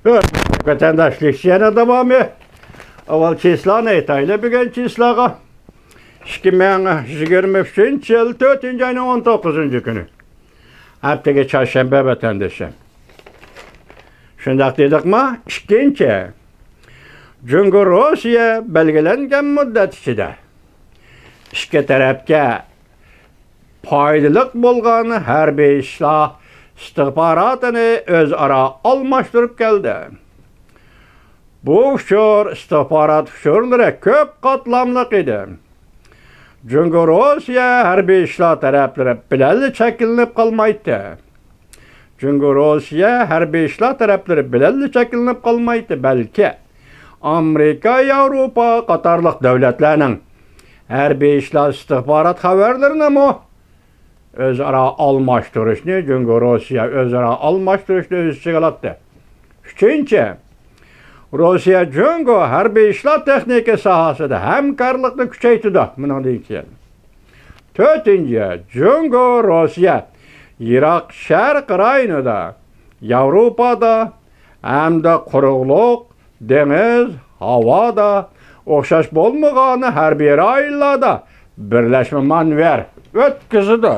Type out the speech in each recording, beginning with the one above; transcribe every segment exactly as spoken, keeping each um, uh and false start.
ۋەتەنداشلىق يەنە داۋامى. ئاۋۋال چىسلانى ئېيتايلى، بۈگۈن چىسلاغا. ئىككى مىڭ يىگىرمە ئۈچىنچى يىل تۆتىنچى ئاينىڭ ئون توققۇزىنچى كۈنى. ھەپتىگە چارشەنبە ۋەتەندىشىم. شۇنداق دېدۇقما؟ ئىككىنچى، جۇڭگو روسىيە بەلگىلەنگەن مۇددەت ئىچىدە ئىككى تەرەپكە پايدىلىق بولغان ھەربىي ئىشلار ئىستىخباراتىنى ئۆزئارا ئالماشتۇرۇپ كەلدى. بۇ ئۇچۇر ئىستىخبارات ئۇچۇرلىرى كۆپ قاتلاملىق ئىدى. جۇڭگو روسىيە ھەربىي ئىشلار تەرەپلىرى بىلەنلا چەكلىنىپ قالمايتتى. جۇڭگو روسىيە ھەربىي ئىشلار تەرەپلىرى بىلەنلا چەكلىنىپ قالمايتتى، بەلكى ئامېرىكا، ياۋروپا قاتارلىق دۆلەتلەرنىڭ ھەربىي ئىشلار ئىستىخبارات خەۋەرلىرىنىمۇ ئۆزئارا ئالماشتۇرۇشنى، جۇڭگو روسىيە ئۆزئارا ئالماشتۇرۇشنى ئۆز ئىچىگە ئالاتتى. ئۈچىنچى، روسىيە جۇڭگو ھەربىي ئىشلار تېخنىكا ساھەسىدە ھەمكارلىقنى كۈچەيتىدۇ. مۇنىڭدىن كېيىن، تۆتىنچى، جۇڭگو روسىيە يىراق شەرق رايونىدا، ياۋروپادا ھەمدە قۇرۇقلۇق، دېڭىز، ھاۋادا ئوخشاش بولمىغان ھەربىي رايونلاردا بىرلەشمە مانېۋىر ئۆتكۈزىدۇ.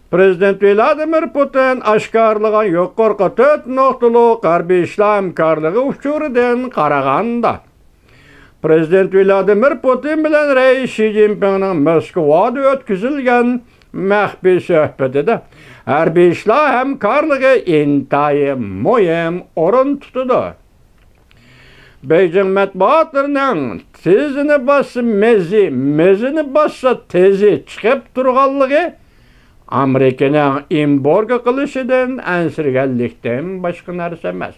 پرېزىدېنت ۋلادىمىر پۇتىن ئاشكارىلىغان يۇقىرىقى تۆت نۇقتىلىق ھەربىي ئىشلار ھەمكارلىقى ئۇچۇرىدىن قارىغاندا، پرېزىدېنت ۋلادىمىر پۇتىن بىلەن رەئىس شى جىنپىڭنىڭ موسكۋادا ئۆتكۈزۈلگەن مەخپىي سۆھبىتىدە ھەربىي ئىشلار ھەمكارلىقى ئىنتايىن مۇھىم ئورۇن تۇتىدۇ. بېيجىڭ مەتبۇئاتلىرىنىڭ تېزىنى باسسا مېزى، مېزىنى باسسا تېزى چىقىپ تۇرغانلىقى ئامېرىكىنىڭ ئېمبارگو قىلىشىدىن ئەنسىرىگەنلىكتىن باشقا نەرسە ئەمەس.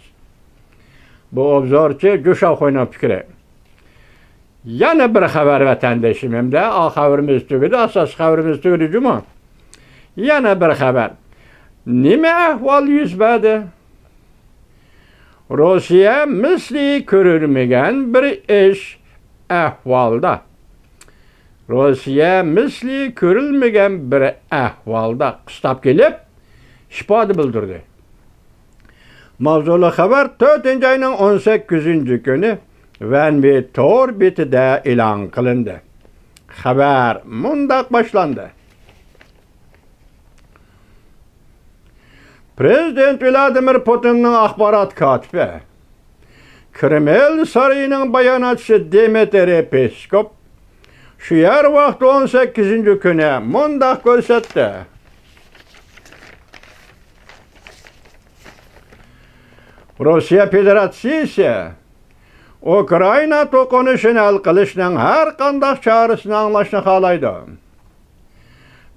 بۇ ئوبزورچى جۇشاۋخۇينىڭ پىكرى. يەنە بىر خەۋەر ۋەتەندىشىم، ھەمدە ئا خەۋىرىمىز تۈگىدى، ئاساسىي خەۋىرىمىز تۈگىدى جۇمۇ. يەنە بىر خەۋەر. نېمە ئەھۋال يۈز بەردى؟ روسىيە مىسلى كۆرۈلمىگەن بىر ئىش ئەھۋالدا. روسىيە مىسلى كۆرۈلمىگەن بىر ئەھۋالدا قىستاپ كېلىپ ئىپادە بىلدۈردى. ماۋزۇلۇق خەۋەر تۆتىنچى ئاينىڭ ئون سەككىزىنچى كۈنى ۋەنۋى تور بېتىدە ئېلان قىلىندى. خەۋەر مۇنداق باشلاندى. پرېزىدېنت ۋلادىمىر پۇتىننىڭ ئاخبارات كاتىپى، كرېمل سارىيىنىڭ باياناتچىسى دىمىترىي پېسكوف شۇ يەر ۋاقتى ئون سەككىزىنچى كۈنى مۇنداق كۆرسەتتى. روسىيە فېدېراتسىيىسى ئۇكرائىنا توقۇنۇشىنى ھەل قىلىشنىڭ ھەر قانداق چارىسىنى ئاڭلاشنى خالايدۇ.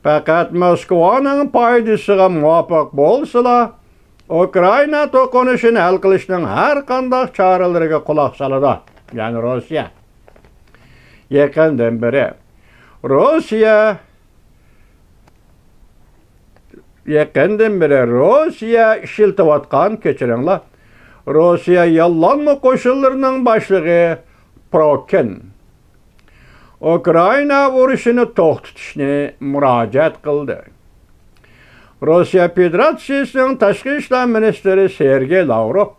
پەقەت موسكۋانىڭ پايدىسىغا مۇۋاپىق بولسىلا، ئۇكرائىنا توقۇنۇشىنى ھەل قىلىشنىڭ ھەر قانداق چارىلىرىگە قۇلاق سالىدۇ. يەنى روسىيە. يېقىندىن بېرى روسىيە، يېقىندىن بېرى روسىيە ئىشلىتىۋاتقان، كەچۈرۈڭلار، روسىيە ياللانما قوشۇنلىرىنىڭ باشلىقى پروكىن ئۇكرائىنا ئۇرۇشىنى توختىتىشنى مۇراجىئەت قىلدى. روسىيە فېدېراتسىيىسىنىڭ تاشقى ئىشلار مىنىستىرى سېرگېي لاۋروف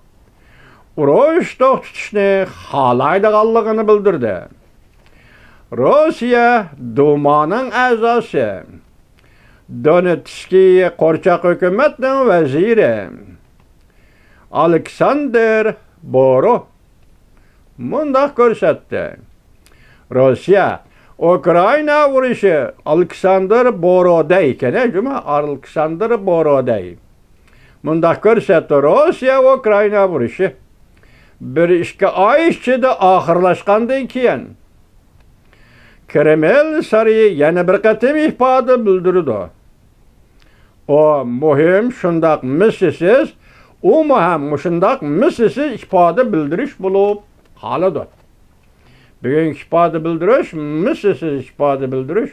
ئۇرۇش توختىتىشنى خالايدىغانلىقىنى بىلدۈردى. روسىيە دۇمانىڭ ئەزاسى، دونېتسكىي قورچاق ھۆكۈمەتنىڭ ۋەزىرى ئالېكساندېر بورو مۇنداق كۆرسەتتى. روسىيە ئۇكرائىنا ئۇرۇشى، ئالېكساندېر بورو دەي ئىكەن، جۇمۇ، ئالېكساندېر بورو دەي. مۇنداق كۆرسەتتى، روسىيە ئۇكرائىنا ئۇرۇشى بىر ئىككى ئاي ئىچىدە ئاخىرلاشقاندىن كېيىن، كرېمل سارىيى يەنە بىر قېتىم ئىپادە بىلدۈرىدۇ. ئۇ مۇھىم، شۇنداق مىسسىسىز، ئۇمۇ ھەم مۇشۇنداق مىسسىسىز ئىپادە بىلدۈرۈش بولۇپ قالىدۇ. بۈگۈنكى ئىپادە بىلدۈرۈش، مىسسىسىز ئىپادە بىلدۈرۈش.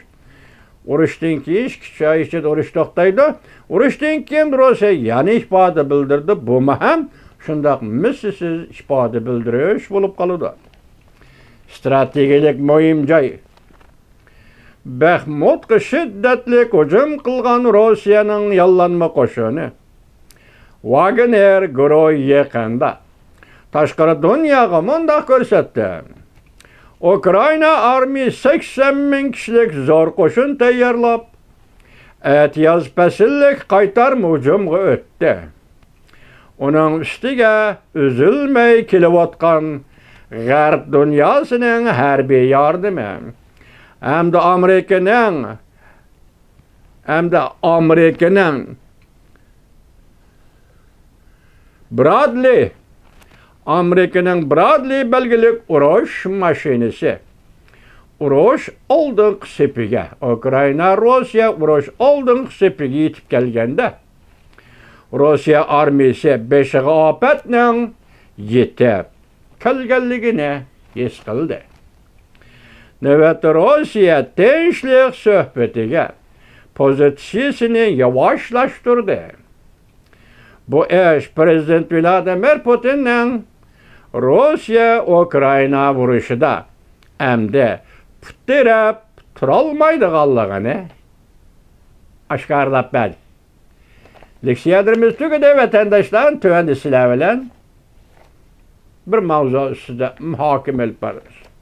ئۇرۇشتىن كېيىن ئىككى ئۈچ ئاي ئىچىدە ئۇرۇش توختايدۇ. ئۇرۇشتىن كېيىن روسىيە يەنە ئىپادە بىلدۈردى. بۇمۇ ھەم شۇنداق مىسسىسىز ئىپادە بىلدۈرۈش بولۇپ قالىدۇ. ئىستراتېگىيەلىك مۇھىم جاي بەخمۇتقا شىددەتلىك ھۇجۇم قىلغان روسىيەنىڭ ياللانما قوشۇنى ۋاگنېر گۇرۇھى يېقىندا تاشقىرى دۇنياغا مۇنداق كۆرسەتتى: ئۇكرائىنا ئارمىيىسى سەكسەن مىڭ كىشىلىك زور قوشۇن تەييارلاپ، ئەتىياز پەسىللىك قايتارما ھۇجۇمغا ئۆتتى. ئۇنىڭ ئۈستىگە ئۈزۈلمەي كېلىۋاتقان غەرب دۇنياسىنىڭ ھەربىي ياردىمى ھەمدە ئامېرىكىنىڭ، ھەمدە ئامېرىكىنىڭ برادلى، ئامېرىكىنىڭ برادلى بەلگىلىك ئۇرۇش ماشىنىسى ئۇرۇش ئالدىنقى سېپىگە، ئۇكرائىنا، روسىيە ئۇرۇش ئالدىنقى سېپىگە يېتىپ كەلگەندە، روسىيە ئارمىيىسى بېشىغا ئاپەتنىڭ يېتىپ كەلگەنلىكىنى ھېس قىلدى. نۆۋەتتە روسىيە تىنچلىق سۆھبىتىگە پوزىتسىيىسىنى ياۋاشلاشتۇردى. بۇ ئىش پىرېزىدېنت ۋلادىمىر پۇتىننىڭ روسىيە ئۇكرائىنا ئۇرۇشىدا ئەمدى پۇت تىرەپ تۇرالمايدىغانلىقىنى ئاشكارىلاپ بەردى. لېكسىيەلىرىمىز تۈگىدى، ۋەتەنداشلار. تۆۋەندە سىلەر بىلەن بىر ماۋزۇ ئۈستىدە مۇھاكىمە ئېلىپ بارىمىز.